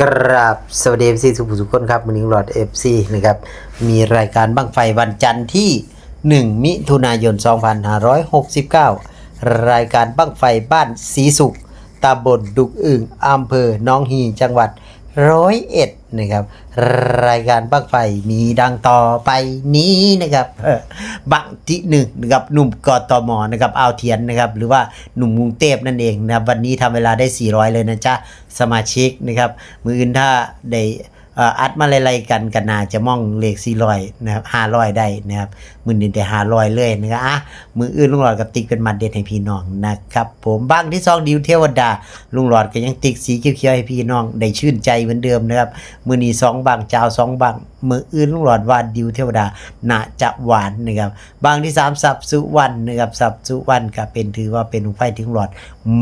ກາບສະຫວັດດີ ເອັຟຊີ ທຸກຜູ້ທຸກຄົນຄັບ. ມື້ນີ້ລຸງຫຼອດ ເອັຟຊີ ນະຄັບ ມີລາຍການບັ້ງໄຟວັນຈັນທີໜຶ່ງ ມິຖຸນາຍົນ ສອງພັນຫ້າຮ້ອຍຫົກສິບເກົ້າ ລາຍການບັ້ງໄຟບ້ານສີສຸກ ຕຳບົນດຸກອຶ່ງ ອຳເພີໜອງຮີ ຈັງຫວັດຮ້ອຍເອັດ ນະຄັບ. ລາຍການບັ້ງໄຟມີດັ່ງຕໍ່ໄປນີ້ນະຄັບ. ບັ້ງທີໜຶ່ງນະຄັບ ໜຸ່ມ ກທມ ນະຄັບ ອ່າວຖຽນນະຄັບ ຫຼືວ່າໜຸ່ມກຸງເທບນັ້ນເອງນະຄັບ. ວັນນີ້ທຳເວລາໄດ້ສີ່ຮ້ອຍເລີຍນະຈ໊ະ ສະມາຊິກນະຄັບ. ມື້ອື່ນຖ້າໄດ້ ເອີ ອັດມາໄລ່ໆກັນ ກໍໜ້າຈະມອງເລກສີ່ຮ້ອຍນະຄັບ ຫ້າຮ້ອຍໄດ້ນະຄັບ. ມື້ນີ້ໄດ້ຫ້າຮ້ອຍເລີຍນະຄັບ. ອ່ະ ມື້ອື່ນລຸງຫຼອດກໍຕິກເປັນໝາດເດັດໃຫ້ພີ່ນ້ອງນະຄັບຜົມ. ບັ້ງທີສອງ ດິວເທວະດາ ລຸງຫຼອດກໍຍັງຕິກສີຂຽວໆໃຫ້ພີ່ນ້ອງໄດ້ຊື່ນໃຈເໝືອນເດີມນະຄັບ. ມື້ນີ້ສອງບັ້ງ ຈາວສອງບັ້ງ. ມື້ອື່ນລຸງຫຼອດວ່າດິວເທວະດາໜ້າຈະຫວານນະຄັບ. ບັ້ງທີສາມ ຊັບສຸວັນນະຄັບ. ຊັບສຸວັນກໍເປັນ ຖືວ່າເປັນບັ້ງໄຟທີ່ລຸງຫຼອດ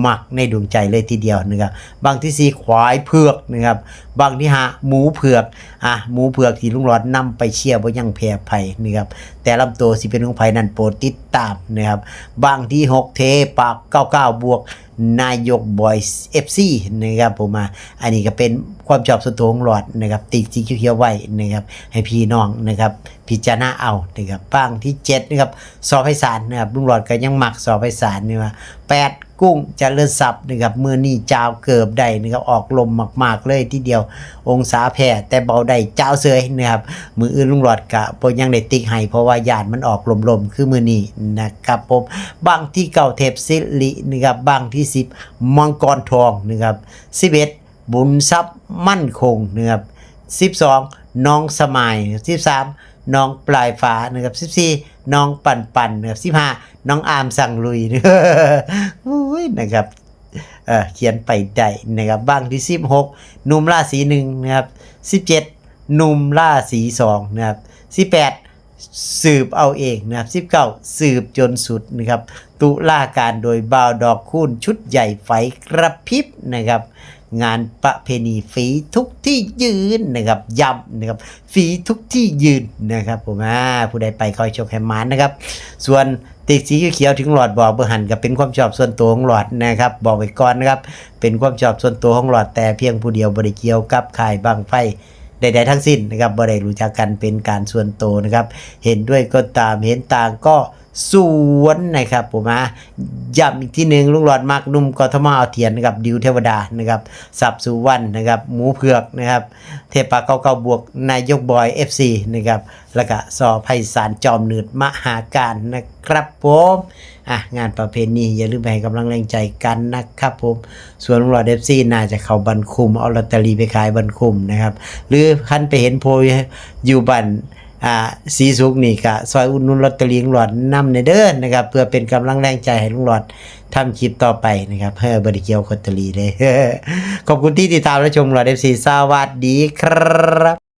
ມັກໃນດວງໃຈເລີຍທີດຽວນະຄັບ. ບັ້ງທີສີ່ ຄວາຍເຜືອກນະຄັບ. ບັ້ງທີຫ້າ ໝູເຜືອກ. ອ່ະ ໝູເຜືອກທີ່ລຸງຫຼອດນຳໄປເຊຍບໍ່ຍັງແຜ່ໃຜນະຄັບ. ແຕ່ລຳໂຕຊິເປັນຂອງໃຜນັ້ນໂປດຕິດຕາມນະຄັບ. ບັ້ງທີຫົກ ເທປາກເກົ້າເກົ້າບວກ ນາຍົກບອຍ ເອັຟຊີ ນະຄັບຜົມ. ອ່າ ອັນນີ້ກໍເປັນຄວາມຊອບສ່ວນຕົວຂອງຫຼອດນະຄັບ ຕິກສີຂຽວໆໄວ້ນະຄັບ ໃຫ້ພີ່ນ້ອງນະຄັບ ພິຈາລະນາເອົານະຄັບ. ບັ້ງທີເຈັດນະຄັບ ຊໍໄພສານນະຄັບ. ລຸງຫຼອດກໍຍັງມັກ ຊໍໄພສານນີ້ວ່າ ແປດ ກຸ້ງຈະເລີນຊັບນະຄັບ. ມື້ນີ້ຈາວເກີບໄດ້ນະຄັບ ອອກລົມມາກໆເລີຍທີດຽວ. ອົງສາແຜ່ແຕ່ເບົາໄດ້ ຈາວເສີຍນະຄັບ. ມື້ອື່ນລຸງຫຼອດກະບໍ່ຍັງໄດ້ຕິກໃຫ້ ເພາະວ່າຢ້ານມັນອອກລົມໆຄືມື້ນີ້ນະຄັບຜົມ. ບັ້ງທີເກົ້າ ເທບສິລິນະຄັບ. ບັ້ງທີສິບ ມັງກອນທອງນະຄັບ. ສິບເອັດ ບຸນຊັບໝັ້ນຄົງນະຄັບ. ສິບສອງ ນ້ອງສະໝາຍ. ສິບສາມ ນ້ອງປາຍຟ້ານະຄັບ. ສິບສີ່ ນ້ອງປັນປັນນະຄັບ. ສິບຫ້າ ນ້ອງອາມສັງລຸຍ. ໂອ້ຍ ນະຄັບ ເອີ ຂຽນໄປໄດ້ນະຄັບ. ບັ້ງທີສິບຫົກ ໜຸ່ມລາສີໜຶ່ງນະຄັບ. ສິບເຈັດ ໜຸ່ມລາສີສອງນະຄັບ. ສິບແປດ ສືບເອົາເອງນະຄັບ. ສິບເກົ້າ ສືບຈົນສຸດນະຄັບ. ຕຸລາການໂດຍບ່າວດອກຄູນ ຊຸດໃຫຍ່ໄຟກະພິບນະຄັບ. ງານປະເພນີຟຣີທຸກທີ່ຢືນນະຄັບ ຢ້ຳນະຄັບ ຟຣີທຸກທີ່ຢືນນະຄັບຜົມ. ອ່າ ຜູ້ໃດໄປຂໍໃຫ້ໂຊກໃຫ້ໝານນະຄັບ. ສ່ວນຕິກສີຂຽວໆທີ່ລຸງຫຼອດບອກເບິ່ງຫັ້ນ ກໍເປັນຄວາມຊອບສ່ວນຕົວຂອງຫຼອດນະຄັບ ບອກໄວ້ກ່ອນນະຄັບ ເປັນຄວາມຊອບສ່ວນຕົວຂອງຫຼອດແຕ່ພຽງຜູ້ດຽວ ບໍ່ໄດ້ກ່ຽວກັບຄ້າຍບັ້ງໄຟໃດໆທັງສິ້ນນະຄັບ ບໍ່ໄດ້ຮູ້ຈັກກັນເປັນການສ່ວນໂຕນະຄັບ. ເຫັນດ້ວຍກໍຕາມ ເຫັນຕ່າງກໍ ສ່ວນນະຄັບຜົມ. ອ່າ ຢ້ຳອີກທີໜຶ່ງ ລຸງຫຼອດມັກໜຸ່ມ ກທມ ອ່າວຖຽນນະຄັບ ດິວເທວະດານະຄັບ ຊັບສຸວັນນະຄັບ ໝູເຜືອກນະຄັບ ເທບປາກເກົ້າເກົ້າບວກ ນາຍົກບອຍ ເອັຟຊີ ນະຄັບ ແລ້ວກະ ຊໍໄພສານ ຈອມໜືດມະຫາການນະຄັບຜົມ. ອ່າ ງານປະເພນີ ຢ່າລືມໄປໃຫ້ກຳລັງແຮງໃຈກັນນະຄັບຜົມ. ສ່ວນລຸງຫຼອດ ເອັຟຊີ ໜ້າຈະເຂົ້າບັນຄຸມ ເອົາລອດເຕີຣີໄປຂາຍບັນຄຸມນະຄັບ ຫຼືຄັນໄປເຫັນໂພຢູ່ບ້ານ ອ່າ ສີສຸກນີ້ກະຊ່ອຍອຸດໜູນລອດເຕີຣີລຸງຫຼອດນຳແດ່ເດີນະຄັບ ເພື່ອເປັນກຳລັງແຮງໃຈໃຫ້ລຸງຫຼອດທຳຄລິບຕໍ່ໄປນະຄັບ. ເອີ ບໍ່ໄດ້ກ່ຽວລອດເຕີຣີເດ້. ຂອບຄຸນທີ່ຕິດຕາມຮັບຊົມ ລຸງຫຼອດ ເອັຟຊີ ສະຫວັດດີຄັບ.